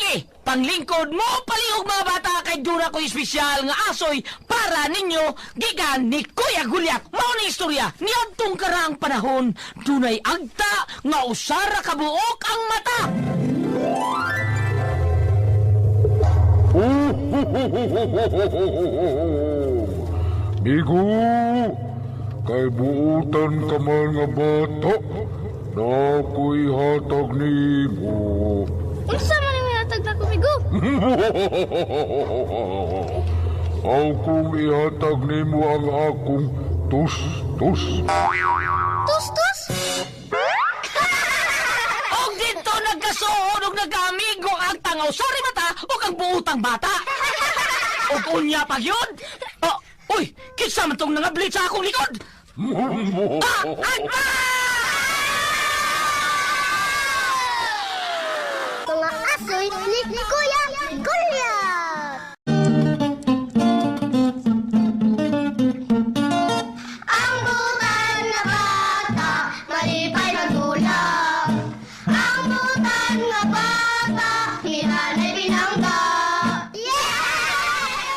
Sige, panglingkod mo palihog mga bata kay dura ko espesyal nga asoy para ninyo gikan ni Kuya Gulyat. Mao ni istorya niadtong karaang panahon dunay agta nga usara ka buok ang mata. Migo, kay buutan ka man nga bata, na ako'y hatag nimo. Unsa man ang hatag na kumigo? Aw kung ihatag nimo ang akong tus-tus. Tus-tus? Og dito nagkasuod og nagkaamigo ang tangaw sorry mata ug ang buutang bata. Og unya pa gyud. Oh, uy, kinsa man tong nangablit sa akong likod? Ah, ah, Mga asoy ni Kuya Goliath! Ang butan na bata, malipay magulak. Ang butan nga bata, hinanay binangga. Yeah!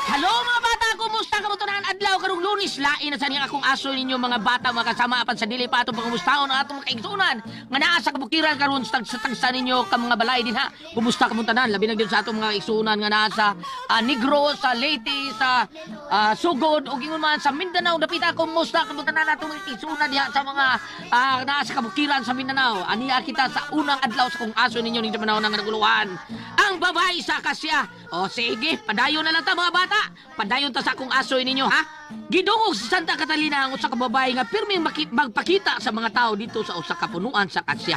Hello mga bata, kumusta ka mo tanan adlaw karong Lunes? Lain na sa niyang akong aso ninyo mga bata mga kasama apan sa dili pa atong pangamustaon ang atong mga kaigsuonan nga naa sa kabukiran karon sa tagsa ninyo ka mga balay din ha. Kumusta ka mo tanan? Labi na gyud sa atong mga kaigsuonan nga naa sa Negros, sa Leyte, sa Sugod ug ingon man sa Mindanao dapita. Kumusta ka mo tanan atong mga kaigsuonan diha sa mga naa sa kabukiran sa Mindanao? Aniya kita sa unang adlaw sa kong aso ninyo ning panahon nga naguluhan. Ang babae sa kasya. O sige, padayon na lang ta mga bata. Padayon ta sa akong asoy ninyo ha. Gidungog sa Santa Catalina ang usa ka babae nga pirming magpakita sa mga tao dito sa usa ka punuan sa kasya.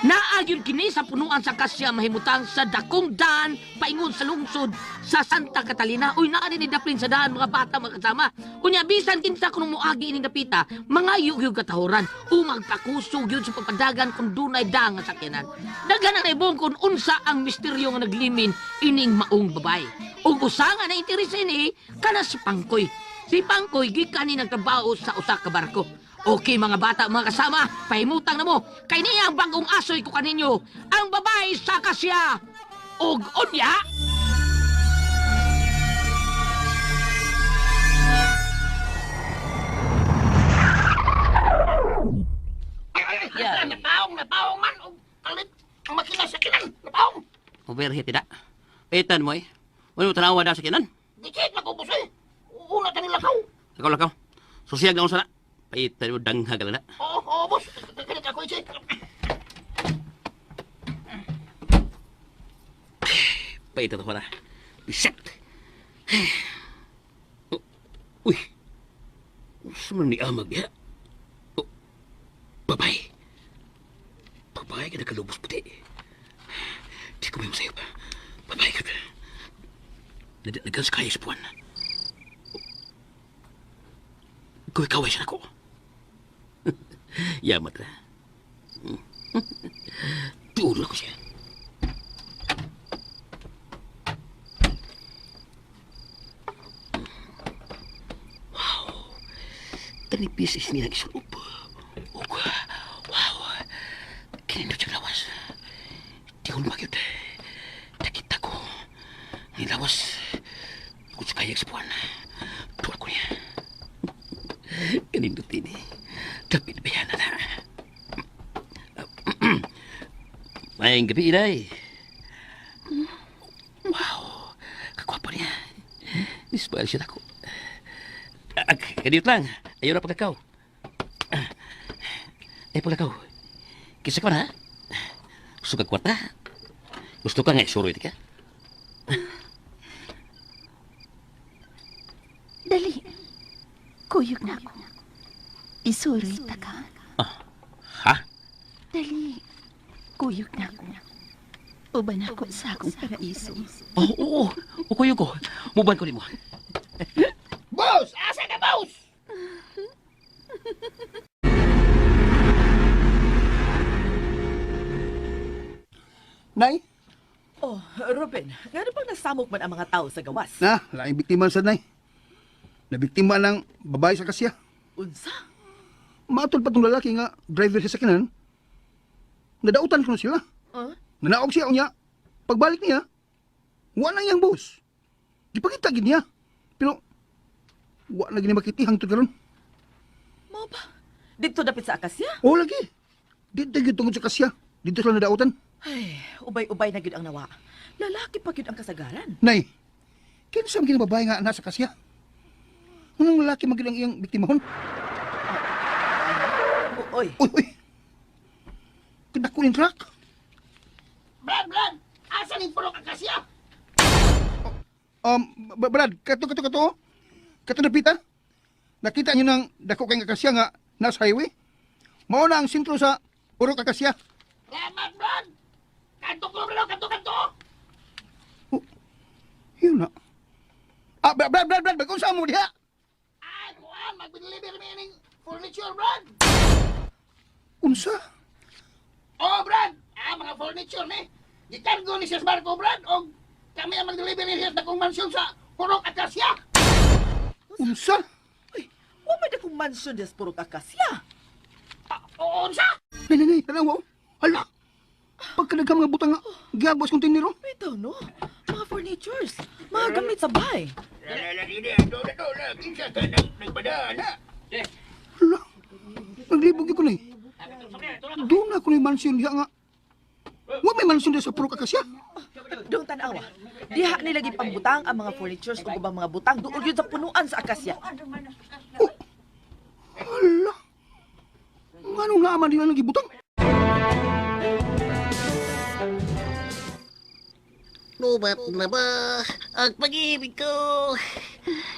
Naa gyud kini sa punuan sa kasya mahimutang sa dakong daan paingon sa lungsod sa Santa Catalina. Uy, naa ni daplin sa daan mga bata mga kasama. Unya bisan kinsa kuno moagi ining dapita, mga yugyug katahoran o magpakusog gyud sa pagpadagan kung dunay daang nga sakyanan. Daghan ang naibong kung unsa ang misteryo nga naglimin ining maong babae. Ug usa nga na interes ini kana si Pangkoy. Si Pangkoy gikan ni nagtrabaho sa usa ka barko. Okay mga bata, mga kasama, pahimutang na mo. Kay niya ang bagong asoy ko kaninyo, ang babae sa kasya. Og unya, Yeah. Nataong, nataong man. Og kalit ang makina sa kinan. Nataong. Overheat ida. Paitan mo eh. Wala mo tanawa na sa kinan. Dikit magubos eh. Una ta nila kaw. Lakaw, lakaw. Susiyag na unsa na. Paitan mo danghag na. Oo, oo, boss. Kalit ako isi. Paitan ko na. Biset. Uy. Unsa man ni amag ya? Oh, babae. Babae ka nakalubos puti. Di ko may masayop. Babae ka. Nagans kaya sa buwan. Ikaw kaway siya nako. Yamat na. Tulo ko siya. Wow. Kanipis is niya isulob. Ug, wow. Kinindot siya lawas. Di ko lumagyod. Nakita ko. Ang lawas. Kung sa kayag sa buwan. Tuwa ko niya. Kanindot ini. Dapat bayanan na. Maayong gabi, inay. Wow. Kagwapo niya. Nismile siya ako. Kaniyot lang. Ayaw na pagkakaw. Ay, pagkakaw. Kisa ka na, ha? Gusto ka kwarta? Gusto ka nga isuroy ka? Dali. Kuyog na ako. Isuroy ta ka. Ha? Dali. Kuyog na ako. Uban ako sa akong paraiso. Oo, oo. Ukuyo ko. Muban ko nimo. Boss! Asa ka, boss? Nay, Oh, Ruben, ngano pang nasamok man ang mga tao sa gawas? na, laing biktima sa nay. Nabiktima ng babae sa kasya. Unsa? Maatol pa tong lalaki nga driver sa sakinan. Nadautan ko na sila. Huh? Nanaog siya unya. Pagbalik niya, Wa na iyang boss. Gipakita gid niya. Pero wa na gini makiti hangtod karon. Mao ba? Dito dapit sa Akasya? O lagi. Dito gyud tungod sa kasya. Dito sila nadautan. Ay, ubay-ubay na gyud ang nawa. Lalaki pa gyud ang kasagaran. Nay, kinsa man kini babae nga nasa kasya? Anong lalaki man gyud ang iyang biktimahon? Oy, Uy, uy. Kadako ning truck. Brad, Brad! Asa ning purok Akasya? Brad, kato, kato, kato. Kato na pita. Nakita niyo nang dako kay nga kasya nga nasa highway. Mao na ang sentro sa Purok Akasya. Salamat, Brad! Kanto ko, Brad! Kanto, kanto! Oh, yun na. Ah, Brad, Brad, Brad, Brad, bagon sa mo diha. Ay, kuan! Mag-deliver mi ning furniture, Brad! Unsa? Oh, Brad! Ah, mga furniture ni. Gikargo ni siya sa barko, Brad. Og kami ang mag-deliver ni siya sa dakong mansyon sa Purok Akasya. Unsa? Uy, wa man akong mansyon des purok Akasya. Ah, oo, unsa? Nay, nay, nay, tanawa. Oh. Hala. Pagkadaghang mga butang nga, giagwas kontainer oh. Bitaw no? Mga furnitures, mga gamit sa bahay. Hala. Naglibog gyud ko nay. Doon na ko ni mansion diha nga. Wa may mansion diha sa Purok Akasya. Doon tanawa. Diha nila gipangbutang ang mga furnitures ug ubang mga butang duol gyud sa punuan sa Akasya. Hala. Nganong naaman nila nang gibutang? Lubat na ba ang pag-ibig ko?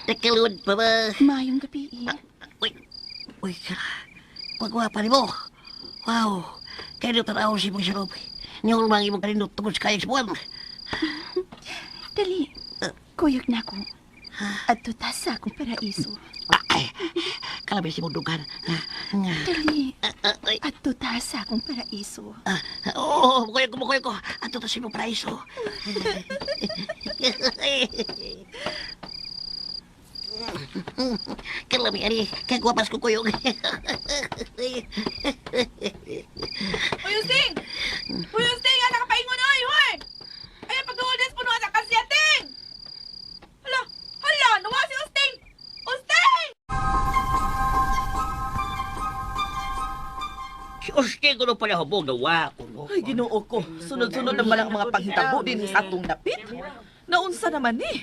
Nakalun pa ba? Mayong gabi eh. Uy, uy, pagwapa ni mo. Wow, kaya nyo tanaw si mong sinubi. Niyo mang imong kanindot tungkol sa kayang buwan. Dali. Kuyog na ako. Adto ta sa akong paraiso. Ay, kalabi si mong dugan. Dali. Ay, Adto ta sa akong paraiso. oo, mukuyo ko, mukuyo ko. Ato to si mong paraiso. Kalami, ani, kagwapas ko kuyog. Uy, Usting! Uy, Usting! Ala ka paingon, oy! Hoy! Ay, pagduol des punuan sa Akasya, ting! Hala! Hala! Nawa si Usting! Usting! Si Uste ko no pala hubog, nawa ko no. Ay, Ginoo ko. Sunod-sunod naman ang mga panghitabo din sa atong napit. Naunsa naman ni?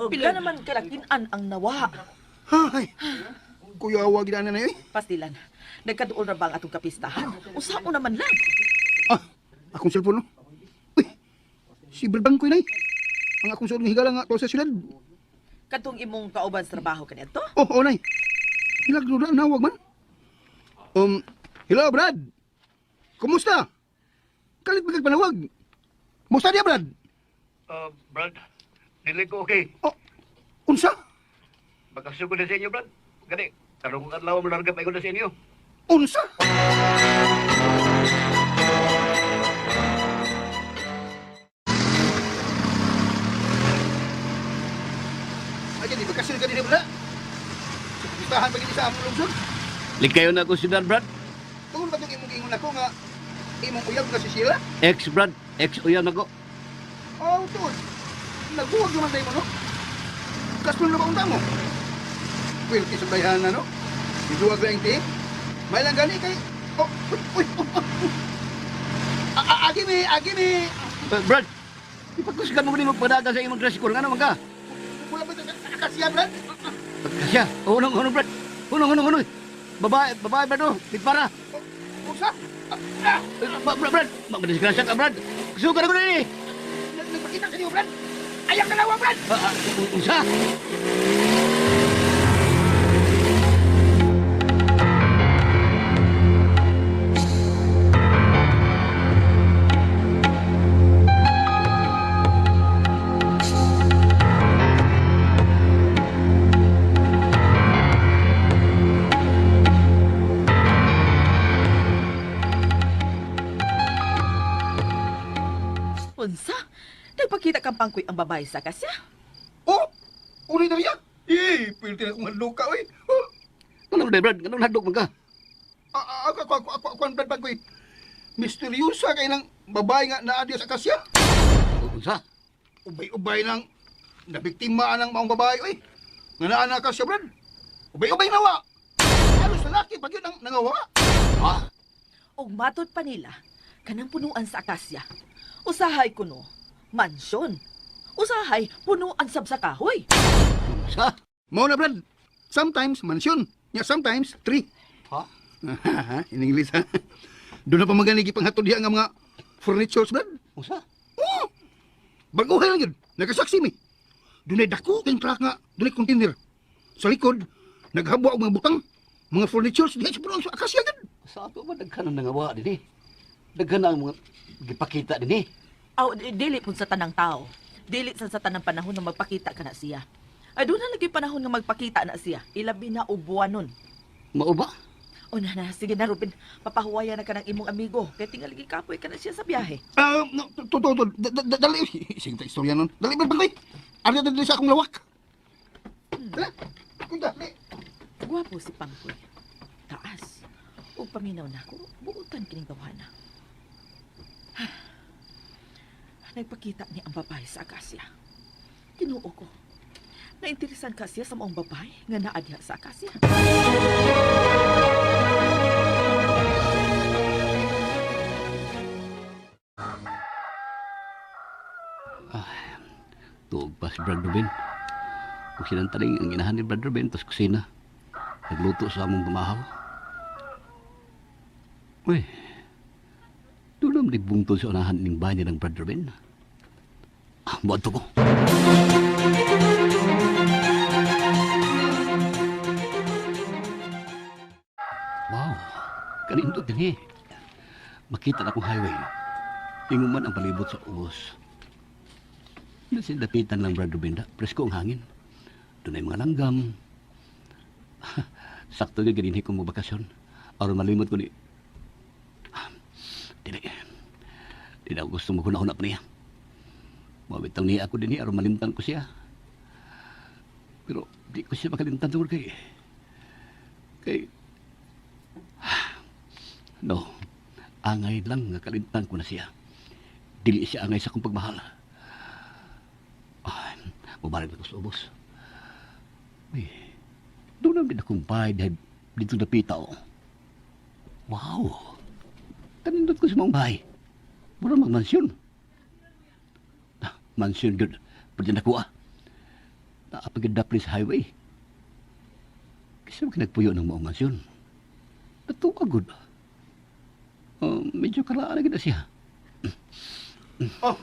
Pila naman kalakinan ang nawa. Hay. Kuyawa gid ana na eh. Pastilan, nagkaduol ra ba ang atong kapistahan? Usa naman lang. Ah, akong cellphone no. Uy. Si Brad Bangkoy nay. Ang akong suod nga higala nga tuwa sa syudad. Katong imong kauban sa trabaho kaniadto. Oh, oh nay. Milagro na nawag man. Hello Brad. Kumusta? Kalit ba kag panawag? Kumusta diya Brad? Brad, dili ko okay. Oh, unsa? Makasugod na sa inyo, Brad. Gani, karong adlaw mo larga pa na sa inyo. Unsa? Ay, di ba kasi ka din wala? Sa pistahan pa gini sa among lungsod. Likayo na ako siyudad, Brad. Tungod ba itong imong giingon ako nga imong uyab nga si Sheila? Ex, Brad. Ex uyan ako. Oh, tuod. Nagbuwag naman tayo mo, no? Kaslon na ba unta mo? Well, kisugdayan na, no? Giduwag lang ti. May lang gani kay... Oh, uy, uy, oh, oh. Agi mi, agi mi. Brad, ipagkusgan mo ba mo padaga sa imong dress code? Nga naman ka? Wala ba ito sa akasya, Brad? Siya, unong, unong, Brad. Unong, unong, unong. Babae, babae, Brad, oh. Tigpara. Usa? Brad, Brad. Madisgrasya ka, Brad. Sugar ko na eh. Nagpakita sa niyo, Brad? Ayaw na lawa, Brad! Unsa? Unsa? Nagpakita kang pangkoy ang babae sa Akasya? Oh! Uli na riya! Eh, pwede na akong hadlok ka, oy! Oh! Ano ba, Brad? Anong hadlok man ka? Ako, ako, ako, ako, ako, ang Brad Bangkoy. Misteryosa kay ng babae nga naa diya sa akasya. Unsa? Ubay-ubay nang nabiktima ang maong babae, oy. Nga naa na ka siya, Brad. Ubay-ubay nawa. Ano sa laki pag yun ang nangawa? Ha? Og matod pa nila, kanang punuan sa akasya. Usahay kuno, mansyon. Usahay, punuan sab sa kahoy. Sa? Mao na, Brad. Sometimes mansyon. Ya, sometimes tree. Ha? In English, ha? Doon na pa maganig ipanghatod diha nga mga furnitures, Brad. Usa? Oo! Baguhan lang yun. Nakasaksi mi. Dunay dako kayong truck nga, dunay container. Sa likod, naghabwa og mga butang, mga furnitures, diha sa puno sa akasya gud. Sa ato ba daghan ang nangawa din eh? Daghan ang mga gipakita din eh. Aw, dili pud sa tanang tao. Dili sa tanang panahon nga magpakita ka na siya. Ay, doon na lagi panahon nga magpakita na siya. Ilabi na og buwanon. Mao ba? O na na, sige na Ruben, papahuwayan na ka ng imong amigo. Kay tingali kapoy ka na siya sa biyahe. Ah, no, to to to, dali. Sige ta istorya nun. Dali Brad Pangkoy. Ari dali sa akong lawak. Dali. Kunta, dali. Gwapo si Pangkoy. Taas. Ug paminaw nako, buutan kining tawhana. Nagpakita ni ang babae sa akasya. Tinuo ko. Nainteresan ka siya sa maong babae nga naa diha sa akasya. Tuog pa si Brad Ruben. Kung sinantaling ang inahan ni Brad Ruben, tas kusina. Nagluto sa among pamahaw. Uy, doon naman bungtol sa unahan ning bahay nilang Brad Ruben. Ah, buwan ko. Wow, kanindot din eh. Makita na akong highway. Inguman ang palibot sa ubos. Nasindapitan lang, Brad Rubinda. Presko ang hangin. Doon ay mga langgam. Sakto nga ganinhi kong magbakasyon. Aron malimot ko ni... Ah, dili. Di na ako gusto maghuna-huna pa niya. Mawitang niya ako din aron malimtan ko siya. Pero di ko siya makalimtan tungkol kay... Kay... No. Angay lang nga kalimtan ko na siya. Dili siya angay sa akong pagmahal. Ay, mabalik na ko sa ubos. Uy, doon lang din akong bahay dahil dito napita oh. Wow! Kanindot ko sa mga bahay. Mura magmansyon. Ah, mansyon good. Pwede na ko ah. Naapaganda sa highway. Kasi kinagpuyo ng mga mansyon. Natuka good. Medyo karaan na gid na siya. Oh.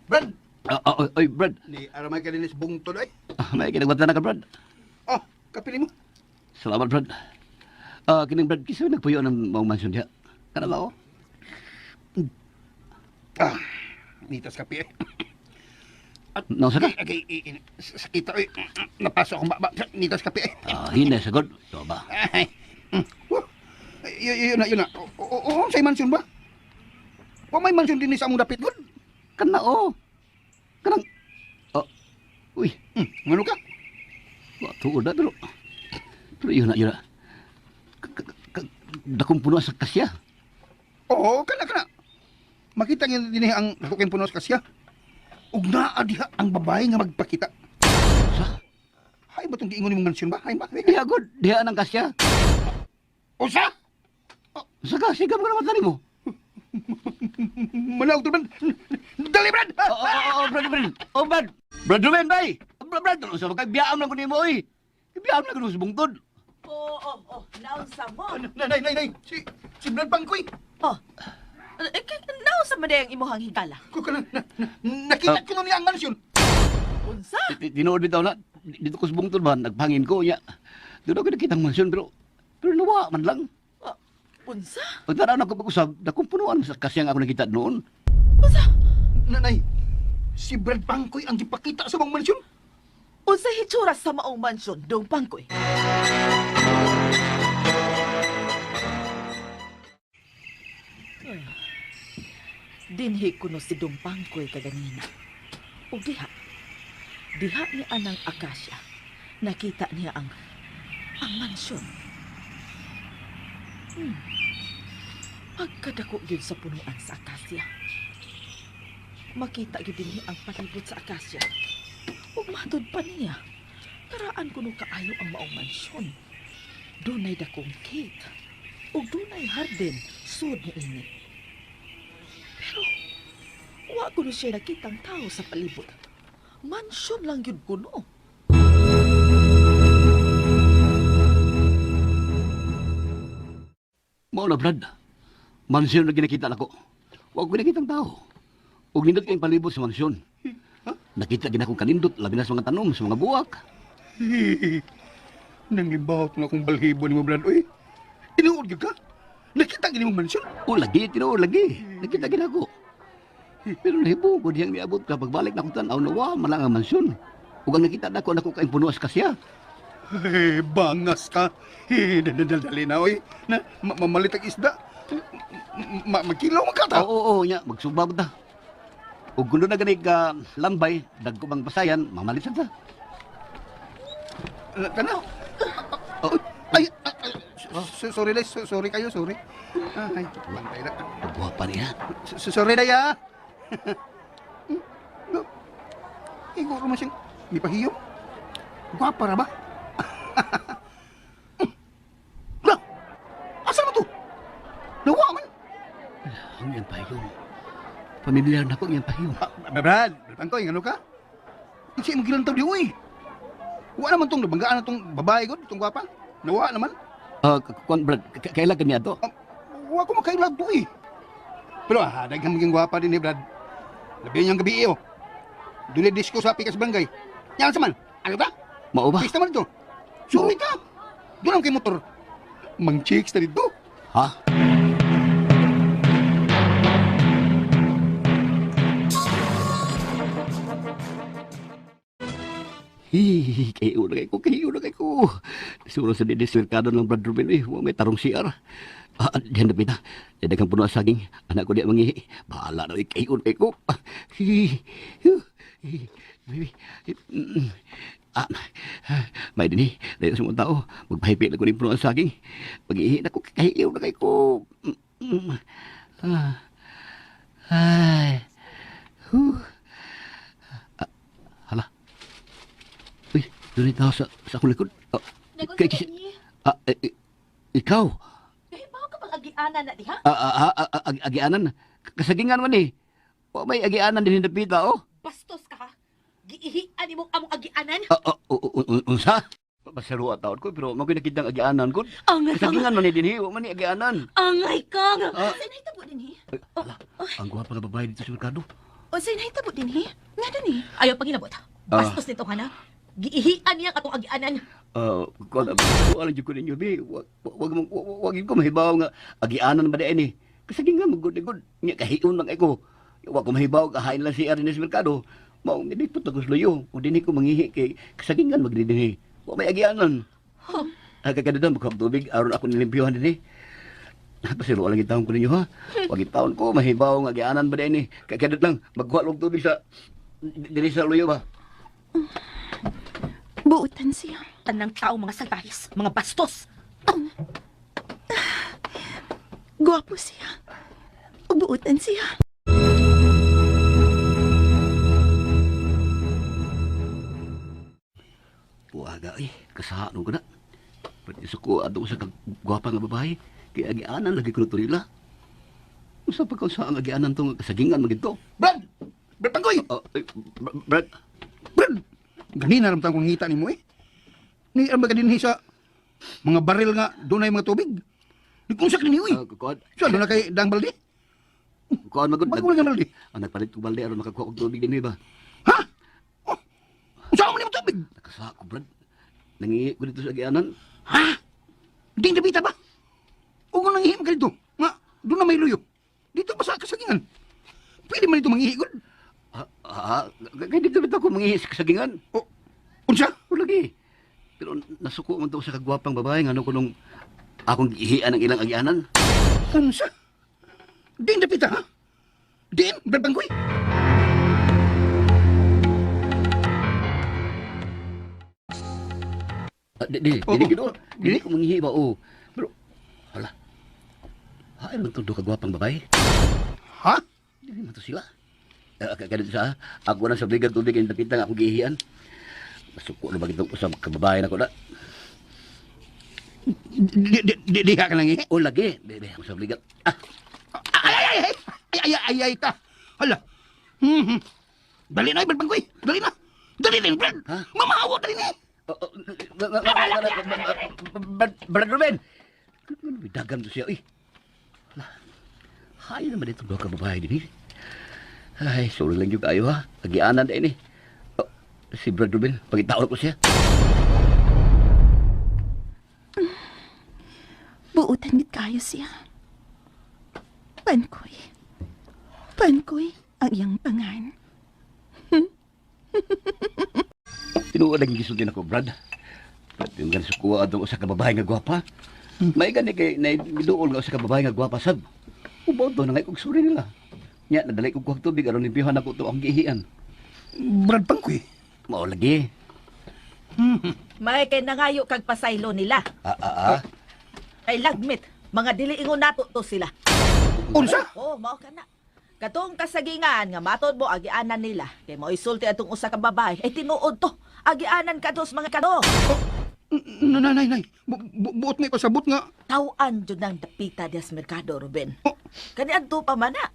Brad, Ah, ah, oy, Brad. ni aramay ka din sa bungtod ay. Ah, may kinagwata na ka, Brad. Oh, kapili mo. Salamat, Brad. Ah, kining Brad, kisa nagpuyo ng mga mansyon diha. Kana ba, oh? Ah, nitas kape eh. Nausa ka? Ay, ay, sakita ay. Napasok akong baba. Nitas kape eh. Ah, hinay, sagot. Ito ba? Ay. Wah. Yun na, yun na. Oo, oo, sa mansyon ba? Wa may mansyon din sa among dapit gud. Kana, oh. Kanang... Oh. Uy, Ngano ka? wa tuod na, pero... Pero yun na, yun na. Dakong puno sa kasya. Oo, kana kana. Makita niya din ang dako kay puno sa kasya. Ug naa diha ang babae nga magpakita. Sa? Hay ba tong giingon nimong mansyon ba? Hay ba? Diha, god. Diha ng kasya. Usa! Sa kasya, ka mga naman mo. Manaog to Brad. Dali Brad. Oh, oh, oh, oh, Brad, Brad. Oh, Brad. Brad Ruben, bay. Brad, Brad. Sa mga biyaam lang ko nimo, oy. Biyaam lang ko nimo sa bungtod. Oh, oh, oh, naunsa mo? Nay, nay, nay. Si Brad Pangkoy. Oh. Eh, naunsa man ang imuhang higala? Ko kana na, na, nakita ko niya ang mansyon. Unsa? Tinuod bitaw na. Dito ko sa bungtod ba, nagpangin ko. Ya. Doon ako nakita ang mansyon, pero... Pero nawa man lang. Oh, unsa? Pagtanaw na ko pag-usab, dakong punuan sa kasyang ako nakita noon. Unsa? Nanay, si Brad Pangkoy ang gipakita sa mong mansyon. Unsa hitsura sa maong mansyon dong Pangkoy? Dinhi kuno si Dong Pangkoy kaganina. Ug diha, diha ni anang akasya. Nakita niya ang mansyon. Pagkadako gyud sa punuan sa akasya. Makita gyud dinhi ang palibot sa akasya. Ug matud pa niya. Taraan kuno kaayo ang maong mansyon. Dunay dakong gate. Ug dunay hardin sud niini. Pero wa kuno siya nakitang tao sa palibot. Mansyon lang gyud kuno. Mao na, Brad. Mansyon na ginakita nako. Wa ko nakitang tao. Ug nindot kayong palibot sa mansyon. Nakita gid akong kanindot, labi na sa mga tanom, sa mga buwak. Nanglibawt na akong balhibo ni mo, Brad. Uy, tinuod gyud ka? Nakita gini mo mansyon? O lagi, tinuod lagi. Nakita gid ako. Pero nahibo ko diyang niabot ka pagbalik na akong tan-aw na wa man lang ang mansyon. Ug ang nakita nako nako kayong puno sa kasya. Eh, bangas ka. Eh, dali na, oy. Na, mamalit ang isda. Magkilaw man ka ta. Oo, oo, nya, magsubab ta. Ug kuno na gani ka lambay, dagko bang pasayan, mamalit sa ta. Kana? Oh, Ay, ay, ay, sorry, Day. Sorry kayo, sorry. Ay, bantay na. Pagwapa niya. Sorry, Day, ah. No. Iguro man siyang mipahiyom. Gwapa ra ba? Lah, asa mo to? Nawa man. Ang iyang pahiyom. Pamilyar na ko ang iyang pahiyom. Ah, Brad, Pangkoy, ano ka? Kasi mo gilantaw di, uy. Wa naman tong nabanggaan na tong babae god, tong gwapa. Nawa naman. Ah, kuan Brad, kailan kanya to? Ah, wa ko makailag to, eh. Pero ah, daghang maging gwapa din eh, Brad. Labi niyang gabi eh, oh. Dili disco sa Pikas Barangay. Yan sa man. Ano ba? Mao ba? Pista man dito. Sumi ka. Doon ang kay motor. Mang chicks na dito. Ha? Hi, kayo na kay ko, kayo na kay ko. Siguro sa dinis merkado ng Brad Ruben, eh, wa may tarong CR. Ah, diyan na pita. Daghang puno ang saging. Anak ko di mangihi. Bahala na, eh, kayo na kay ko. Hi, hi, baby. Ah, may dinhi, layo sa mga tao. Magpahipit na ko rin puno ang saging. Pag-ihi na ko, kahiyo na kay ko. Ah. Ay. Huh. Ah, hala. Uy, doon tao sa akong likod. Ah, kay, ah, eh, eh, ikaw. Kahibaw ka bang agianan na diha? Ah, ah, ah, ah, agianan. Kasagingan man eh. Wa may agianan din dapita, oh. Bastos ka ha? Giihian nimo among agianan? Ah, ah, unsa? Pasero taon ko, pero magoy nakitang agianan ko. Angay ka nga. Kasagingan man ni dinhi, wa man ni agianan. Angay ka nga. Ah. Unsay nahitabo dinhi? Ay, hala, ang gwapa nga babae dito sa merkado. Unsay nahitabo dinhi? Ngano ni? Ayaw pangilabot. Bastos nito ha na. Giihian niya atong agianan. Ah, kuan wala jud ko ninyo bi. Wag wag wag ko mahibaw nga agianan ba di ni. Kasagingan man gud gud. Nya kahiun man kay ko. Wa ko mahibaw kahain lang si Arines Mercado. Mao nilipot ako sa luyo. Ug dinhi ko manghihi kay kasagingan magdi dinhi. Wa may agianan. Huh. Ah, kagkadadam ko tubig aron ako nilimpyohan dinhi. Pasiro lang gitawon ko ninyo ha. Wag gitawon ko mahibaw nga agianan ba di ni. Kagkadad lang magkuha og tubig sa dinhi sa luyo ba. Buotan siya. Tanang tao mga salbahis, mga bastos. Gwapo siya. Ug buotan siya. Buaga eh, kasahan ko na. Pati sa ko, ato sa kagwapa nga babae, kay agianan lagi ko nila. Usa pa sa ang agianan tong kasagingan magito. Brad! Brad Pangkoy! Oh, eh, Brad, Brad! Ganina ramtang kong ngita nimo eh. Ni ang baga dinhi sa mga baril nga dunay mga tubig. Di kung sa kanini uy. Kuan, So, doon na kay Dang Balde? kuan magud. Bago lang ang balde. Ang nagpalit ko balde aron makakuha og tubig dinhi ba. Ha? Oh, unsa man nimo tubig? Nakasa ko Brad. Nangihi ko dito sa agianan. Ha? Ding dabita ba? O kung nangihi man ka dito, nga, doon na may luyo. Dito pa sa kasagingan. Pwede man dito manghihi gud. Ah, ah, kay dito bitaw ko manghihi sa kasagingan. O, unsa? O lagi. Pero nasuko man to sa kagwapang babae ngano ko nung akong giihian ang ilang agianan. Unsa? Ding dapita ha? Din, Brad Pangkoy? Ah, di, di, Oo. di, di, di, Dili? ko manghihi ba, oo. Pero, hala. Hain man to do kagwapang babae. Ha? Dili man to sila. Kanito sa, ako na sa bigang tubig ang dapita nga akong gihian. Masuko na ba kitong usab kababae na ko na. Di, di, di, diha ka lang eh. O lagi, bebe, ako sa bigang. Ah, Ay, ay, ay, ay, ay, ay, ay, ay, ka. Hala. Dali na, Brad Pangkoy. Dali na. Dali na, Brad. Ha? Mamahawa, dali na. Oh, oh, Brad Ruben! Dagan to siya, eh. Hala, hayo naman itong duha ka babae din, eh. Ay, sorry lang yung kayo, ha. Agianan din, eh. Oh, si Brad Ruben, pagitaon ko siya. Buutan gid kayo siya. Pankoy. Pankoy ang iyang pangan. Tinuod ang gisulti nako, Brad. Brad, yung ganun sukuha atong usa ka babae nga gwapa. May gani kay naiduol nga usa ka babae nga gwapa sab. Ubaw to na ngay kog suri nila. Nya nadali kog kuhag tubig aron limpihan ako to ang gihian. Brad Pangkoy. Mao lagi. May kay nangayo kag pasaylo nila. Ah ah ah. Kay lagmit, mga dili ingon nato to sila. Unsa? Oo, mao ka na. Katong kasagingan nga matod mo agianan nila. Kay mo isulti atong usa ka babae, ay tinuod to. Agianan kadtos mga kado. Nay, nay, nay. Buot nga ipasabot nga. Tawaan jud nang dapita dias merkado, Ruben. Oh. Kani adto pa man na.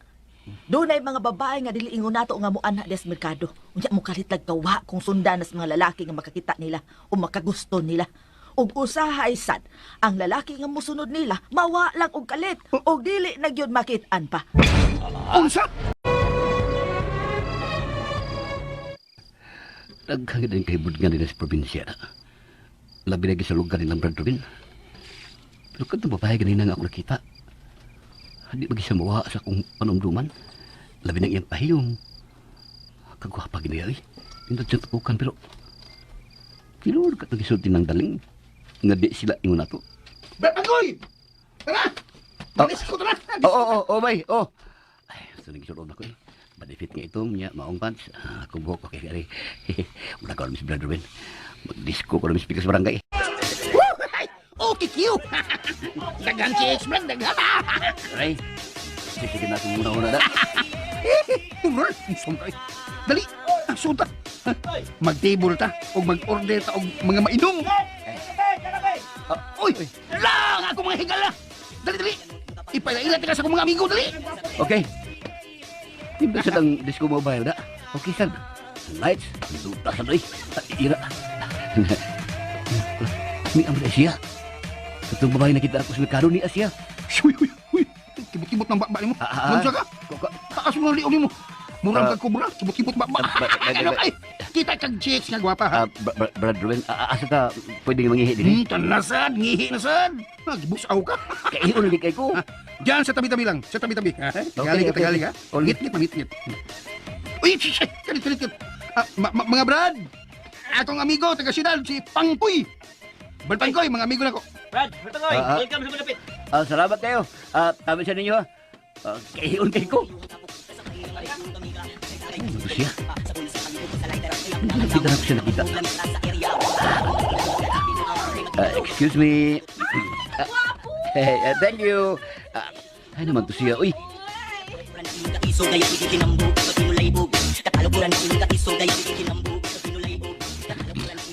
Dunay mga babae nga dili ingon nato nga muana dias merkado. Unya mo kalit kawa kung sundan nas mga lalaki nga makakita nila o makagusto nila. Ug usahay sad, ang lalaki nga musunod nila mawa lang og kalit og dili na gyud makit-an pa. Unsa? Daghang din kay nga nila sa probinsya na. Labi na sa lugar nilang Brad Rubin. Pero katong babae ganina nga ako nakita. Hindi magisa mawa sa akong panumduman. Labi na iyang pahiyong. Kagwapa gini ay. Pindot siyang tupukan pero tinuod ka itong gisulti ng daling. Nga di sila ingon nato. Brad Pangkoy! Tara! Malis ko, tara! Oo, oo, oo, bay, oo. Ay, gusto nang gisulod ako eh. Benefit nga ito, niya, maong pants. Ah, akong buhok, okay, kari. Mula ka Miss Brad Ruben. Mag-disco ko na Miss Pikas Barangay. Woo! Ay, okay, Q. Daghan chicks, Brad. Daghan. Aray, sige na akong muna-una na. Tumrol, sumray. Dali, ang suta. Mag-table ta, o mag-order ta, og mga mainom. Ah, Uy, lang ako mga higala. Dali, dali. Ipaila ka sa akong mga amigo, dali. Okay. Hindi sa tang disco mobile na. Okay, sir. Lights, duta sa doy. Ira. May amra siya. Katong babae nakita ako sa merkado ni Asia. Uy, uy, uy. Kibot-kibot ng bakba nimo. Ah, ah, ah. Unsa ka? Taas mo ang liog nimo. Murang kag kubra, kibot-kibot bakba. Ah, Ano ay? Kita kag chicks nga gwapa ha. Ah, Brad Ruben, asa ta pwedeng mangihi din eh? Tanasad, ngihi na sad. Nagbusaw ka. Kaiyon lagi kay ko. Diyan sa tabi-tabi lang, sa tabi-tabi. Ha? Tagali ka, okay. tagali ka. Okay. Ngit-ngit, mangit-ngit. Uy, shh, shh, kalit, kalit, kalit. Ah, mga brad, akong amigo, taga siyudad, si Pangkoy. Brad Pangkoy, mga amigo na ko. Brad, Bertangoy, Ah, ah. welcome sa malapit. Ah, salamat kayo. Ah, tabi sa ninyo ha. Ah, kaiyon kay ko. Ay, ano siya? Nakita na ko siya nakita. Ah, excuse me. Ah, hey, thank you. Ah, ay naman to siya. Uy,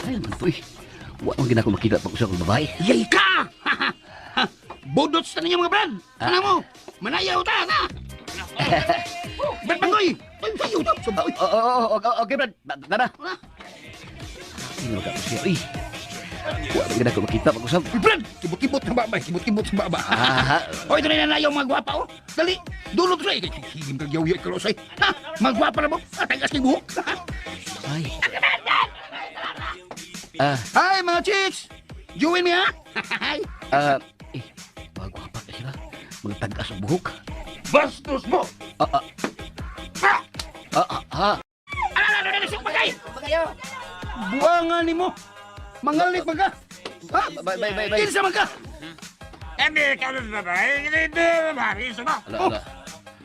ay naman to eh. Wa man gina ko makita pag usa kong babae. Yay ka! Bodots na ninyo mga brad. Ano mo? Manayaw ta na. Brad Pangkoy! Ay, sayo ta. Suboy. Oo, oo, oo, okay, Brad. Tara. Ay, naman ka siya. Uy. Wa man gina ko makita pag usap. Uy, Brad! Kibot-kibot sa baba, kibot-kibot sa baba. Ah, Oy, ito na nanayaw mga gwapa, oh. Dali, dulot sa eh. Higim kag yaw yaw kalosay. Ha? Mga gwapa na mo. Atagas ni buhok. ay. Ah, Hi, mga chicks! Join me, ha? Hi! ah, eh, mga gwapa ka sila. Mga tag-as ang buhok. Bastos mo! Ah, ah. Ah, ah, ah. Buangan ni mo! Mangalit man ka! Ha? Bay, bay, bay, bay. Kinsa man ka? Ala, ala.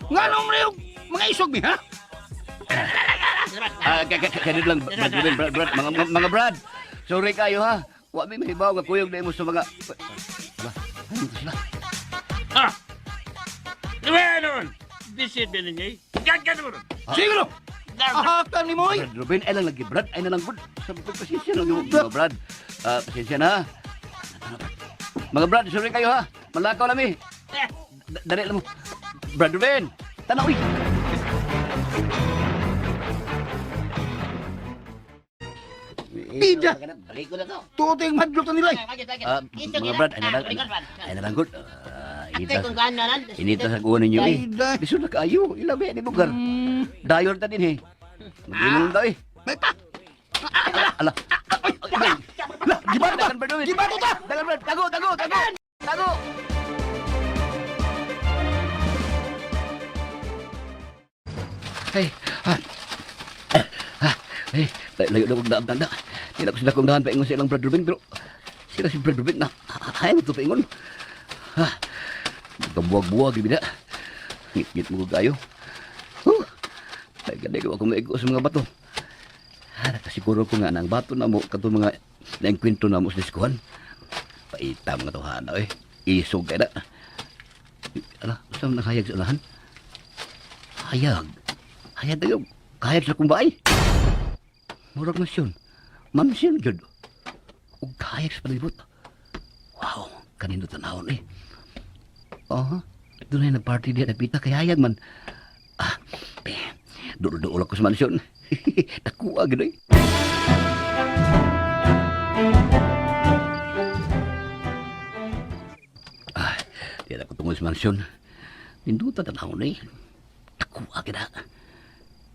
Nga nung yung mga isog mi, ha? Ah, kanid lang, Brad, Brad, Brad, Brad, mga Brad. Sorry kayo ha. Wa mi mahibaw nga kuyog na imo sa mga. Ala, ay, ito sila. Ah! Diba nun? Visit ba ninyo eh? Gagano mo nun? Sige no! Ahakan ni mo, oy! Brad Ruben, ay lang lagi, Brad. Ay na lang, Brad. Sabi ko, pasensya lang yung mga Brad. Ah, pasensya na, ha. Mga Brad, sorry kayo, ha. Malakaw na mi. Dali lang mo. Brad Ruben, tanaw, uy. Pida! Balik ko na to. Tuot yung madlok na nila, eh. Ah, mga Brad, ay na lang. Ay na lang, good. Ah, inita, inita sa kuha ninyo, eh. Ida. Biso na kaayo. Ilabi, ni lugar. Dayor ta din, eh. Mag-inom daw, eh. May pa! Ala. Lah, gibato ta! Dagan, Brad Ruben. Gibato ta! Dagan, Brad. Tago, tago, tago. Tago. Hey, ah, ah, eh, layo na kong daan tanda. Di na ko sila kong daan paingon sa ilang Brad Ruben, pero sila si Brad Ruben na, ay mo to paingon. Ha, kabuwag-buwag, ibida. Ngit-ngit mo ko kayo. Huh, ay, ganay ko ako maigo sa mga bato. Ha, nakasiguro ko nga nang bato na mo, katong mga naengkwento na mo sa diskuhan. Paita mga tuhan, eh. Isog kaya na. Ala, saan nakahayag sa unahan? Hayag. Hayag tayo. Kahayag sa kumbay. Murag mansyon. Mansyon, jud. Ug kahayag sa palibot. Wow, kanino tanawon eh. Oh, doon ay nagparty diya nagpita kay hayag man. Ah, eh, duol-duol ako sa mansyon. Nakuha, gano'y. Ah, diyan ako tungod sa mansyon. Ninduta tanawon eh. Nakuha, gina.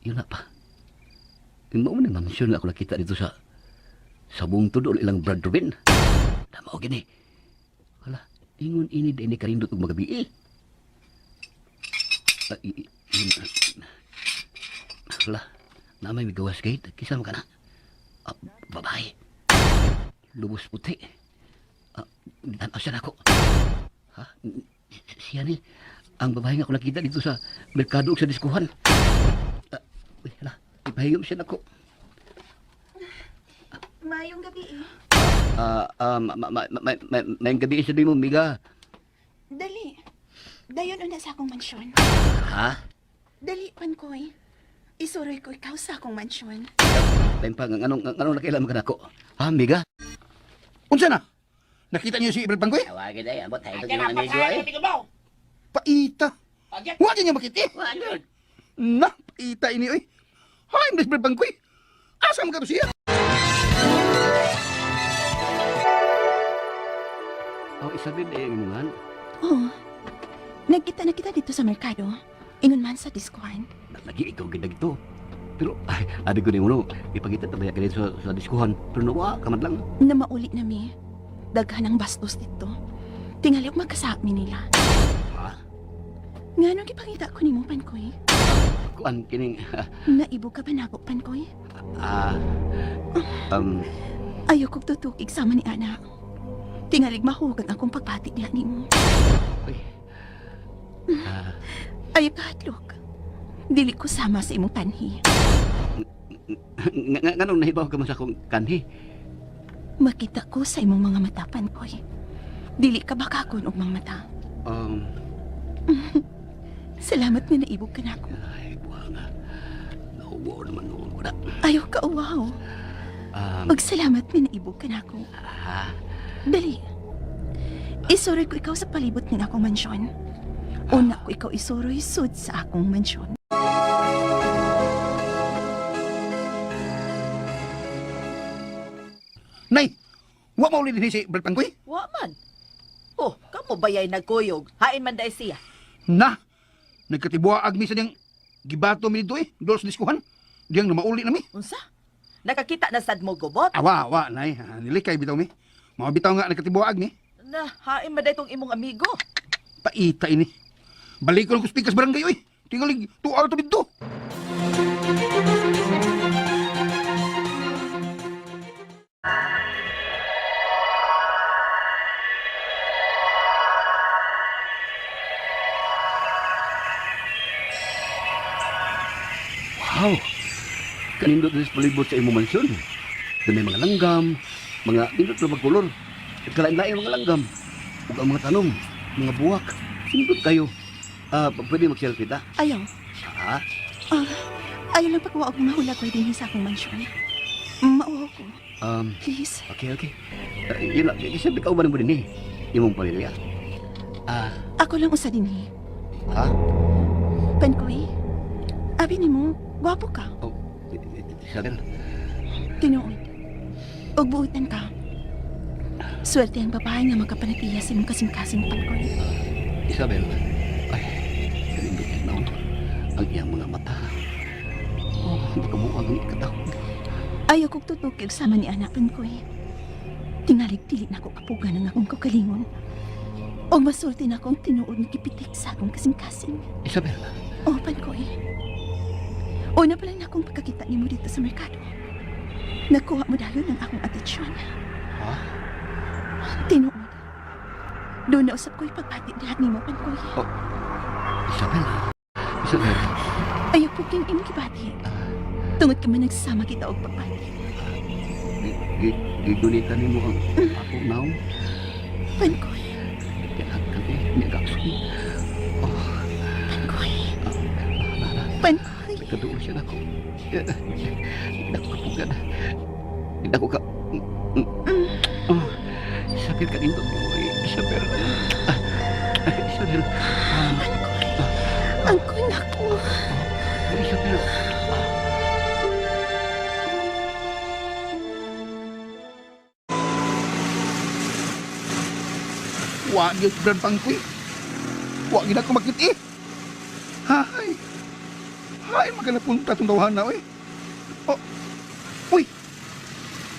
Yun na pa. Yung mauna mansyon na ako nakita dito sa buong tudol ilang Brad Rubin. Tama o gini. Wala, ingon ini ini karindot og magabi eh. Ah, Wala, na may migawas gate. Kisa man ka na. Ah, babae. Lubos puti. Ah, tanaw siya na ako. Ha? Siya ni. Ang babae nga ako nakita dito sa merkado ug sa diskuhan. Ah, uy, hala, ipahiyom siya nako. Mayong gabi eh. Ah, ah, ma, ma, ma, ma, ma, mayang gabi sa mo, miga. Dali. Dayon una sa akong mansyon. Ha? Dali, Pankoy. Isuroy ko ikaw sa akong mansyon. Tayong pa, anong, anong nakialam ka nako? Ha, miga? Unsa na? Nakita niyo si Brad Pangkoy? Tawagin ay, abot, tayo ito yung amigo ay. Paita! Wa niya makita eh. Na, paita ini oy. Hay, Miss Brad Pangkoy. Asa man ka to siya? Oh, Isabel, eh, imungan. Oo. Nagkita na kita dito sa merkado. Ingon man sa diskuhan. Lagi ikaw ginag ito. Pero, ay, abi ko ni mo, ipakita tabaya ka dito sa diskuhan. Pero nawa, kamad lang. Na mauli na mi. Daghan ang bastos dito. Tingali og magkasami nila. Ha? Nga nung gipangita ko nimo, Pankoy? Kuan, kining, Naibo ka ba nako, Pankoy? ah, um, Ayaw kong tutukig sama ni Ana. Tingalig mahugang akong pagbati niya nimo. uy, ah, Ayaw kahatlok. Dili ko sama sa imong tanhi. nga, nga, nganong nahibaw ka man sa akong kanhi? Makita ko sa imong mga mata, Pankoy. Dili ka bakakon og mga mata. Um, Salamat nga naibog ka nako. ay, buha nga. Nauwaw naman noon ko na. Ayaw ka uwaw. Magsalamat nga naibog ka nako. Ah, Dali. Isuroy ko ikaw sa palibot ng akong mansyon. Una ko ikaw isuroy sud sa akong mansyon. Nay, wa mauli din si Brad Pangkoy? Wa man. Oh, kamo bayay nagkuyog. Hain man dai siya. Na, nagkatibuaag mi sa niyang gibato mi dito eh, dool sa diskuhan. Diyang na mauli na mi. Unsa? Nakakita na sad mo gobot? Awa, awa, nay. Ah, Nilikay bitaw mi. Mga bitaw nga nagkatibuaag mi. Na, hain man dai tong imong amigo. Paita ini. Balik ko lang ko spikas barangay oy. Tingalig, 2 hour to dito. Wow! Kanindot sa palibot sa imong mansyon. Doon may mga langgam, mga nindot na magkulor. At kalain-lain mga langgam. Ug ang mga tanom, mga buwak. Nindot kayo. Ah, pwede mag-selfie ta? Ayaw. Ha? Ah, Ayaw lang pagkuha og mga hulagway dinhi sa akong mansyon. Mauhaw ko. Please. Okay, okay. Yun lang. Isabel, kauban mo din eh. Imong pamilya. Ah, Ako lang usa dinhi. ha? Pankoy, abi nimo, gwapo ka. Oh, Isabel. Tinuod. Og buutan ka. Swerte ang babae nga makapanatiya sa imong kasing-kasing, Pankoy. Isabel. Ay, kanindot yan naon. Ang iyang mga mata. Oh, makabuang ang ikatawag. Ayaw kong tutukig sama ni anak, Pankoy. Tingalig dili na ako kapugan ang akong kaugalingon. Og masulti na akong tinuod nga gipitik sa akong kasing-kasing. Isabel. Oh, Pankoy. Una pa lang na akong pagkakita nimo dito sa merkado. Nakuha mo dayon ang akong atensyon. Ha? Tinuod. Doon na usap ko'y pagbati diha nimo, Pankoy. Oh, Isabel. Isabel. Ayaw po king imong gibati. Tungod ka man nagsama kita og pagbati. Gigunitan nimo ang akong naong. Pankoy. Tinagkang eh, nagaksun. Oh. Pankoy. Pankoy. Nagkaduol siya nako. Hindi na ako kapugan. Hindi na ako ka... Oh, Isabel, kanindot mo eh. Isabel. Isabel. Pankoy. Ang kunak ko. Isabel. Wa gyud Brad Pangkoy. Wa gyud ako makit eh. Hay. Hay maganapunta tong tawhan na oy. Oh. Uy.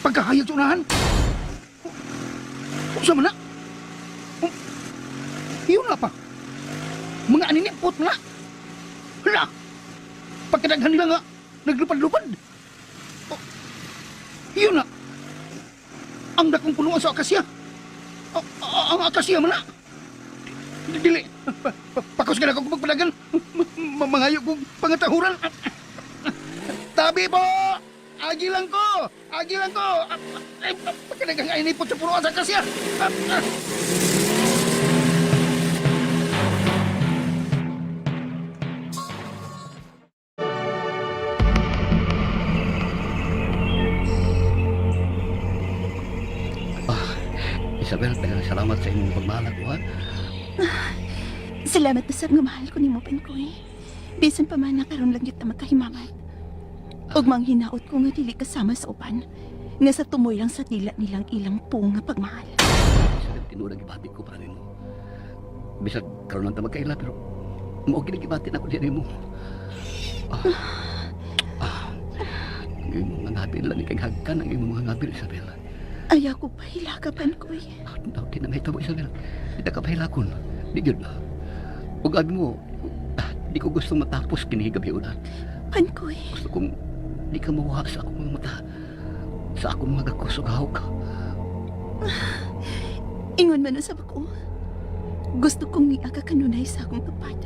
Pagkahayag sa unahan. Unsa man na? Oh. Iyon na pa. Mga aninipot na. Hala. Pagkadaghan nila nga naglupad-lupad. Oh. Iyon na. Ang dakong punuan sa akasya. Ang akasya man na. Dili. Pakos ka na kong pagpadagan. Mangayo kong pangatahuran. Tabi po! Agi lang ko! Agi lang ko! Ay, pagkadagang ay nipot sa punuan sa akasya. Ah, Isabel, daghang salamat sa imong pagmahal ako, ha? Salamat na sab nga mahal ko nimo, Pankoy. Bisan pa man na karon lang gyud ta magkahimamat. Ug manghinaot ko nga dili kasama sa uban. Nga sa tumoy lang sa dila nilang ilang pong nga pagmahal. Isabel, tinuod ang gibati ko para nimo. Bisag karon lang ta magkaila, pero mao gid ang gibati nako diyan nimo. Ah, ah, ang imong mga ngabil lang kay hagkan ang imong mga ngabil, Isabel. Ayaw ko pahilaka, Pankoy. Ah, di na mahitabo, Isabel. Di ta ka pahilakon. Di gyud. Ug abi mo, di ko gusto matapos kini gabi una. Pankoy. Gusto kong di ka mawa sa akong mga mata. Sa akong mga gakos ug hawak. Ingon man usab ako. Gusto kong niaga kanunay sa akong tupad.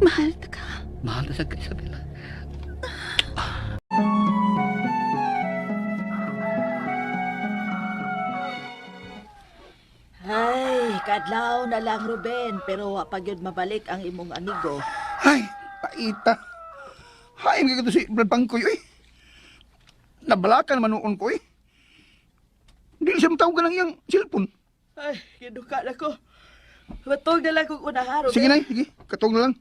Mahal ta ka. Mahal ta sa ka, Isabel. Ay, kadlaw na lang, Ruben, pero wa pa gyud mabalik ang imong amigo. Ay, paita. Hay, mga si Brad Pangkoy, uy. Nabalakan man noon ko, eh. Hindi siya matawag ng iyang cellphone. Ay, giduka na ko. Matog na lang kong unaha, Ruben. Sige na, sige. Katog na lang.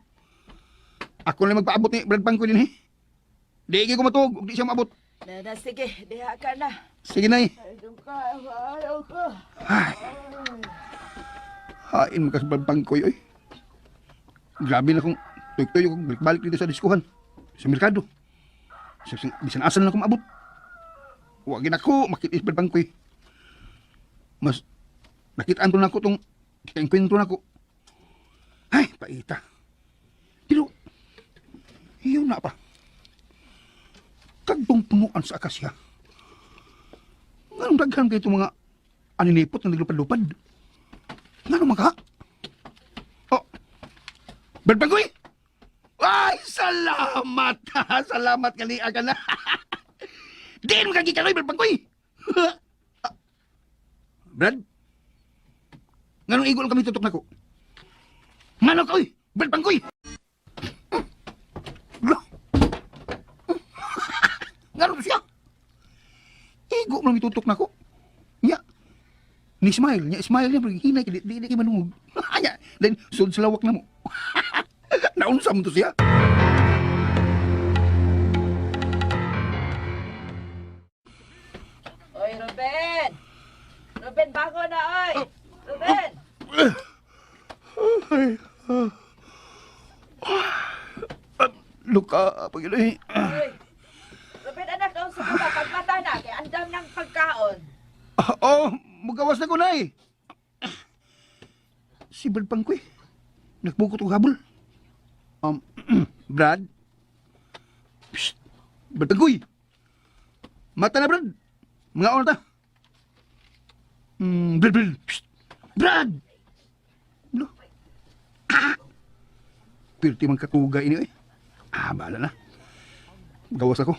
Ako na lang magpaabot ni Brad Pangkoy din, eh. Di ko matuog, di siya maabot. Na, na, sige, diha ka na. Sige na, eh. Ay, duka, ayaw ko. Ay. Hain mo ka sa Brad Pangkoy, oy. Grabe na kung tuyo-tuyo kung balik-balik dito sa diskuhan. Sa merkado. Bisan asan na akong maabot. Huwag ako, makita si Brad Pangkoy. Mas, nakitaan to na ako tong, kita na ako. Ay, paita. Pero, iyon na pa. Kagtong punuan sa akasya. Nganong daghan kayo itong mga aninipot na naglupad-lupad? Ngano man ka? Oh, Brad Pangkoy! Ay, salamat! Salamat kali ka na. Diin mo kagi kaloy, Brad Pangkoy! Ah, Brad? Nganong igol kami tutok nako? Ngano ka, oy? Brad Pangkoy! mitutok nako. Nya. Ni smile, nya smile niya pero hinay kay di di kay manungog. Nya, then sud sa lawak na mo. Naunsa mo to siya. Oy, Ruben! Ruben, bago na, oy! Ruben! Luka pag ilo. Oy! Ruben, anak, unsa ka ba? Pagmata na, kay andam ng pagkaon. Oh, mugawas na ko nay. Si Brad Pangkoy. Nagbukot og habol. Brad. Psst. Brad Pangkoy. Mata na Brad. Mga ta. Brad, Brad. Psst. Brad. Lo. Ah. Pirti man katugay ini eh. Ah, bahala na. Gawas ako.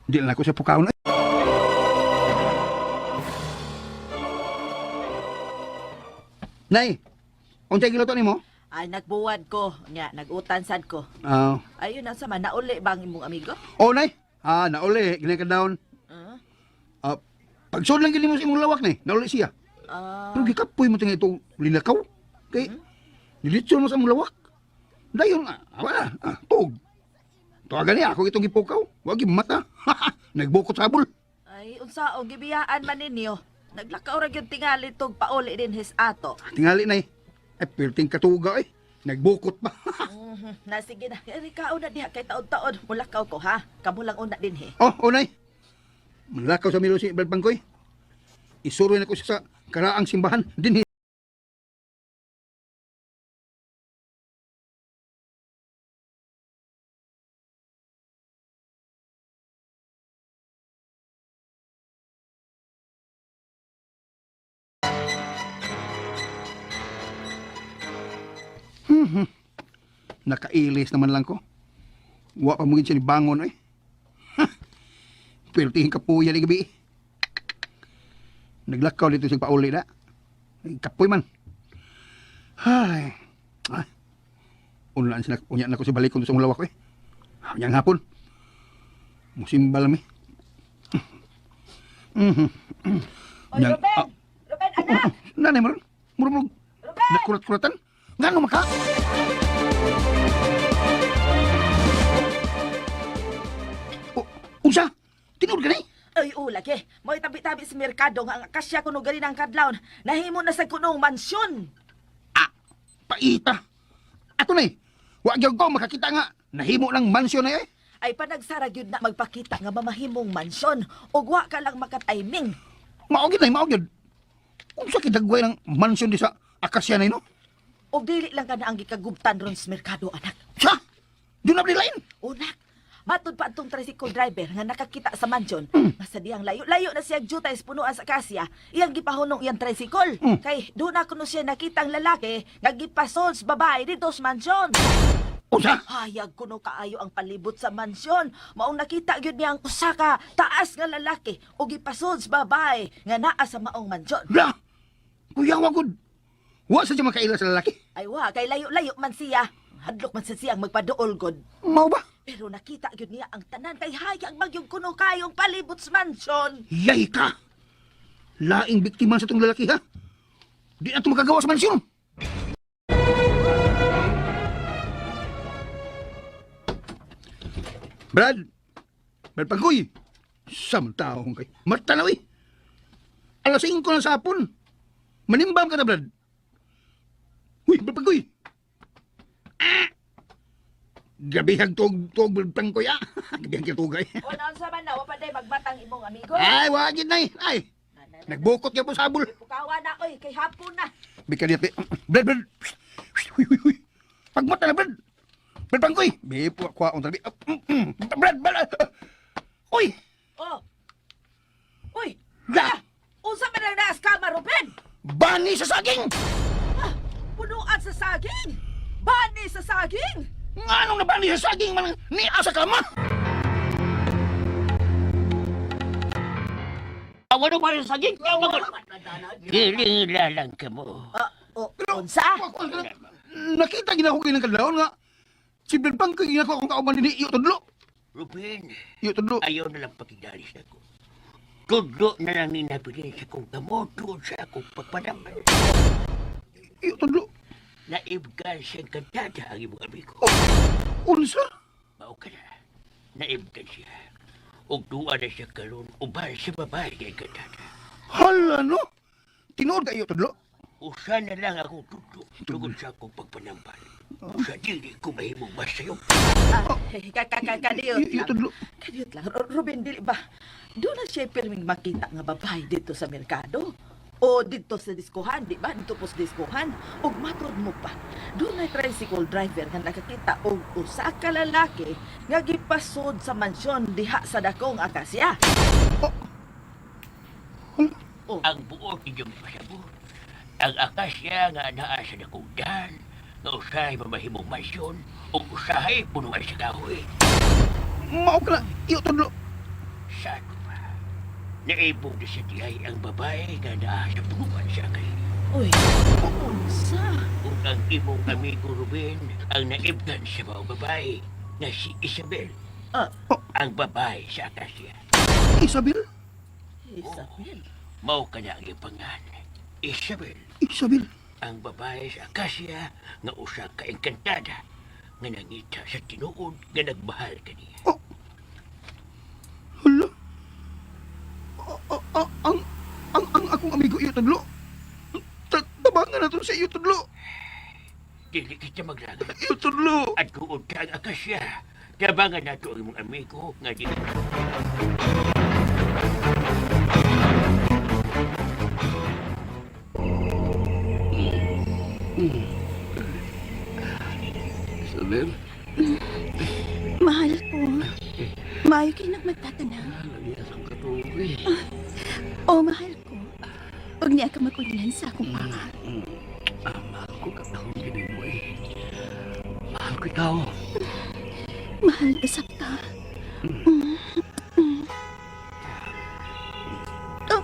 Di na ako siya pukaon eh. Nay, unsay giluto nimo? Ay, nagbuwad ko. Nya, nagutan sad ko. Ah, Ayun, ang sama, nauli bang imong amigo? oh nay. Ah, nauli, gini ka down. Ah? Ah, pagsud lang gini mo sa imong lawak ni, nauli siya. Ah, Pero gikapoy mo tinga itong linakaw. Kay nilitson mo sa imong lawak. Dayon, wala, tug. Tuwagan niya, ako itong gipukaw. Wag mata. Nagbukot sa habol. Ay, unsa og gibiyaan man ninyo. Naglakaw ra gyud tingali tog pauli din his ato. Tingali nay. Ay, pirting katuga eh. Nagbukot pa. Na sige na. Eri kaon na diha kay taod-taod. Mulakaw ko ha. Kamo lang una din he. Oh, oh nay. Manlakaw sa milo si Brad Pangkoy. Isuroy na ko siya sa karaang simbahan. Dinhi Nakailis naman lang ko. Wa pa mungin siya ni bangon eh. Pirtihin kapuya ni gabi. Naglakaw dito sa pauli na. Ay, kapoy man. Ay. Ay. Unlaan sila, unya na ko si balikon sa lawak ko eh. Unyang hapon. Musimba lang eh. Oy, Ruben! Ruben, anak! Nanay mo ron. Murmurog. Ruben! Nakurat-kuratan. Ngano maka? Oh, unsa? Tinuod ka ni? Ay, ula ke. Mo'y tabi-tabi sa merkado nga ang akasya kuno gani ng kadlawon. Nahimo na sa kunong mansyon. Ah, paita. Ato na eh. Wa gyud ko makakita nga nahimo lang mansyon na eh. Ay panagsara gyud na magpakita nga mamahimong mansyon ug wa ka lang makatiming. Mao gyud na, mao gyud. Unsa kidagway ng mansyon di sa akasya na no? Og dili lang ka na ang gikagubtan ron sa merkado, anak. Sa? Doon na lain. Unak, matod pa atong tricycle driver nga nakakita sa mansyon. Basta diyang layo-layo na siya jutay sa punuan sa kasya, iyang gipahunong iyang tricycle. Kay doon na kuno siya nakita ang lalaki nga gipasol sa babae dito sa mansyon. Unsa? Hayag kuno kaayo ang palibot sa mansyon. Maong nakita gyud niya ang usa ka taas nga lalaki ug gipasol sa babae nga naa sa maong mansyon. La. Kuya wa gud. Wa sa siya makaila sa lalaki. Ay wa, kay layo-layo man siya. Hadlok man sa siyang magpaduol god. Mao ba? Pero nakita gyud niya ang tanan kay hayag magyug kuno kayong palibot sa mansyon. Yay ka. Laing biktima sa tong lalaki ha. Di na ito makagawa sa mansyon. Brad! Brad Pangkoy! Sam taong kay. Matanaw eh. Alas 5 na sa hapon. Manimbam ka na, Brad. Uy, Brad Pangkoy! Ah! Gabihag tuog, tuog, Brad Pangkoy ah. Gabihag ka tuog ay. O naunsa man na, wa pa day magbatang imong amigo. Ay, wagid na eh. Ay, nagbukot ka po sa habol. Pukawa na oy, kay hapon na. Bika diya, Brad, Brad. Huy, huy, huy. Pagmata na, Brad. Brad Pangkoy. Bi, po, kuha akong tabi. Brad, Brad. Uy, Oh. Uy, la, unsa man ang naas kama Ruben? bani sa saging. Ah, punuan sa saging. Bani sa saging. Nga nung nabani sa saging man ni asa kama. Wala pa rin saging. Dili lang ka mo. Ah, oh, unsa? Nakita gina ko ginang kadlawon nga. Si Brad Pangkoy gina ko akong kauban ni iyo tudlo. Ruben, Iyo tudlo. ayaw na lang pakidalis ako. Tudlo na lang ni nabilin sa kong gamot tungod sa akong pagpanaman. Iyo, tudlo. Naibgan siyang kantada ang imong amigo. Unsa? Mao ka na. Naibgan siya. Ug duwa na siya karon uban sa babae kay kantada. Hala, no? Tinuod ka iyo, tudlo. Usa na lang akong tudlo tungod sa akong pagpanambal. Usa dili ko mahimong masayop. Ah, Kadiyot Iyo, lang. tudlo. Kadiyot lang. Ruben, dili ba? Doon na siya pirming makita nga babae dito sa merkado. O dito sa diskuhan, di ba? Dito po sa diskuhan. Og matod mo pa. Doon na tricycle driver nga nakakita og usa ka lalaki nga gipasod sa mansyon diha sa dakong akasya. Oh. Ang buot inyong pasabot. Ang akasya nga naa sa dakong dan, nga usahay mamahimong mansyon, ug usahay punuan sa kahoy. Mao ka na. Iyo, tudlo. Sa ato pa, naibog na sa dihay ang babae nga naa sa punuan sa akasya. Uy, unsa? Ug ang imong amigo Ruben ang naibgan sa mga babae nga si Isabel, Ah, ang babae sa akasya. Isabel? Isabel. Mao ka na ang ipangan. Isabel, Isabel. ang babae sa akasya nga usa ka engkantada nga nangita sa tinuod nga nagmahal kaniya. Oh. Hala. Ang akong amigo iyo, tudlo. Tabangan na to sa iyo, tudlo. Dili kita maglagan. Iyo, tudlo. At kuod ka ang akasya. Tabangan nato ang imong amigo nga di Isabel, Mahal ko. Maayo kay nagmagtatanaw. lagi akong katuog eh. O mahal ko. Huwag niya ka magunyan sa akong paa. Ah, mahal ko katahon gini mo eh. Mahal ko ikaw. Mahal ka sabta. Mm. Mm. Oh.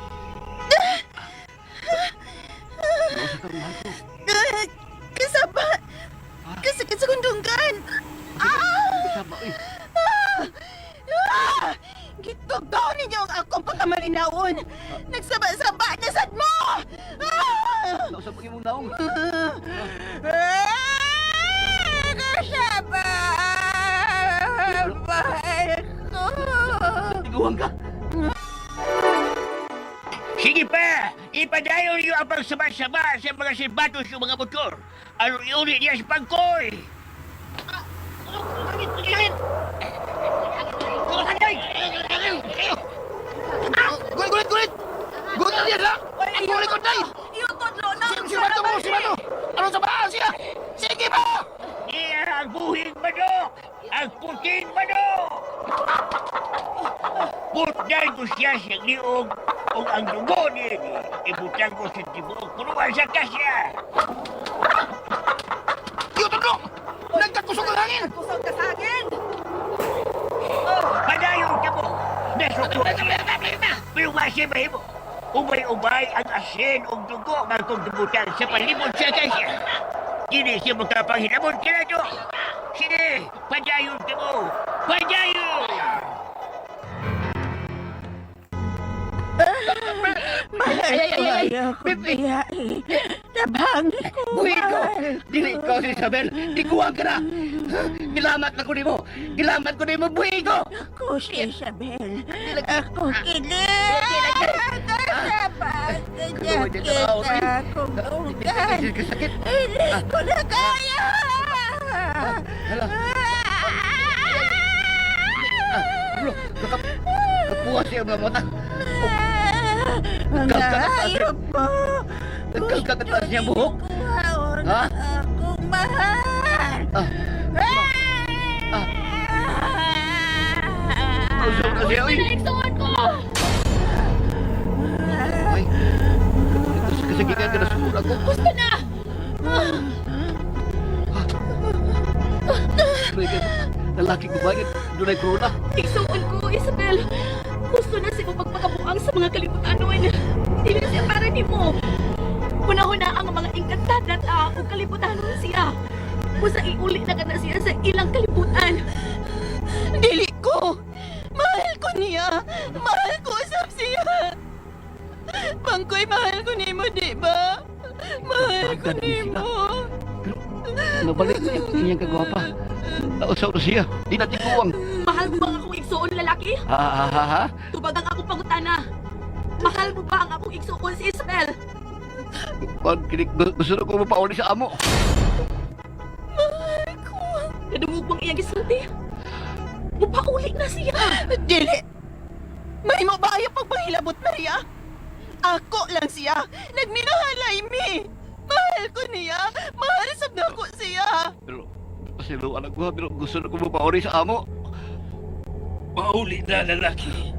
Nausa ka, mahal ko. Ah, Kasaba! Kasakit sa kundunggan! Ah! Kasama eh. Ah! Gitugdaw ninyo ang akong pagkamalinaon! Nagsaba-saba na sad mo! Ah! Nausa pag imong naong. Ah! Kasaba! Mahal ko! Tiguan ka. Sige pa! Ipadayon niyo ang pagsama-sama sa mga silbatos ng mga motor. Ano iuli niya sa pangkoy? Gulit, gulit, gulit! Gulit na yan, ha? Ang gulit ko, day! Iyo, tudlo na! Si Bato mo, si Bato! Ano sa baan siya? Sige ba! Niya ang buhing manok! Ang puting manok! Putnan ko siya sa liog o ang dugo niya. Ibutang ko sa tibuok punuan sa kasya. Iyo, tudlo! Nagkakusog ang hangin! Kusog ka sa akin! Padayon ka mo! Nasukot siya! Pero wasi mahimo. Ubay-ubay ang asin ug dugo nga akong dubutan sa palibot sa kasya. Dili siya makapanghinamon kinato. Sige, padayon ka mo! Padayon! Mahal ko ayaw ko biyahe. Tabang ko. Buhin ko! mahal. Dili ko si Isabel! Tiguan ka na! Gilamat na ko nimo! Gilamat ko nimo! Buhin ko! Ako si Isabel. Ako kini. Kasaba Kaluoy din sa tao, kita akong dunggan. Kasakit! Hindi ko na kaya. Hala! Bro! Nakapuha siya mga mata! Mga Nagkagkataas. hayop mo. Nagkagkataas niya ang buhok! Kuhaon Ha? akong mahal. Ah! Ah! Usap na siya, uy! Igsuon ko! Ay! Ito sa kasagikan ka na sumura ko! Gusto na! Lalaki ko ba? Doon ay corona! Igsuon ko, Isabel. Gusto na si pagpakabuang sa mga kalibutanon. Dili siya para nimo. Hunahuna ang mga engkantada ta o kalibutanon siya. Busa iuli na ka na siya sa ilang kalibutan. Dili ko. Mahal ko niya. Mahal ko usap siya. Baliktad ni sila. Pero nabalik niya ang iyang kagwapa. Nausaw na siya. Di na tiguang. Mahal mo ba ang akong igsuon, lalaki? Ha ha ha ha? Tubag ang akong pangutana. Mahal mo ba ang akong igsuon si Isabel? Kung kinik, gusto na ko mapauli sa amo. Mahal ko. Nadungog bang iyang gisulti? Mupauli na siya. Dili! Mahimo ba ayaw pagpahilabot, Maria? Ako lang siya. Nagminahalay mi. Mahal ko niya. Mahal sab na ko siya. Pero, pasiluan ako ha, pero gusto na ko mapauli sa amo. Pauli na lalaki.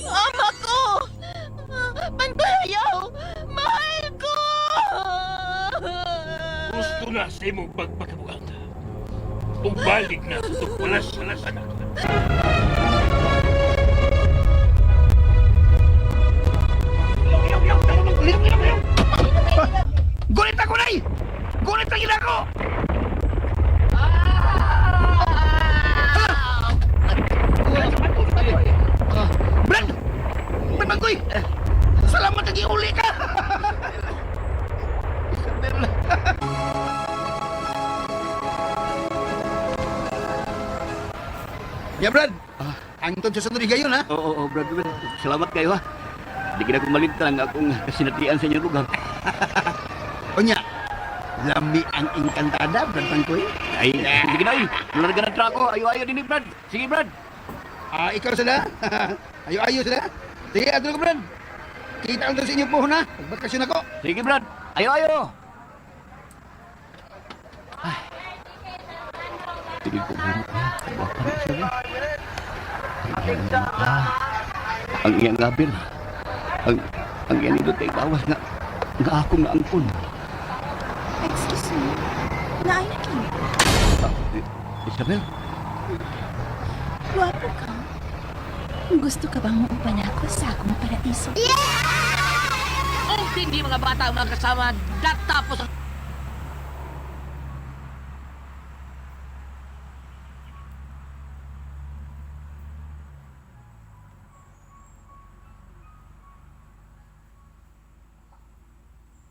Ama ko! Pantayaw! Mahal ko! Gusto na sa imong pagpakabuang. Ubalik na sa tukulas sa anak. Gulit ako, Nay! Gulit ang ina ko! Brad! Brad Mangkoy! Salamat na giuli ka! Ya, Brad! Angton sa sunod gayon, ha? Oo, oo, Brad, Brad. Salamat kayo ha. Di ka na kumalimtan ang akong kasinatian sa inyong lugar. Unya, lami ang engkantada, Brad Mangkoy. Ay, sige na ay. Nularga na trako. Ayo-ayo din Brad. Sige, Brad. Ah, ikaw sila. Ayo-ayo sila. Sige, ato ko, Brad. Kita lang sa inyo po na. Magbakasyon ako. Sige, Brad. Ayo-ayo. Ay. Tigil ko mo. Wapa na siya. Ang iyang mukha. Ang iyang labil. Ang iyang nindot kay gawas nga nga akong naangkon. Excuse me. Naay na kini. Ah, Isabel, Gwapo ka. Gusto ka bang muupan ako sa akong paraiso? Kung hindi mga bata ang mga kasama, datapos ang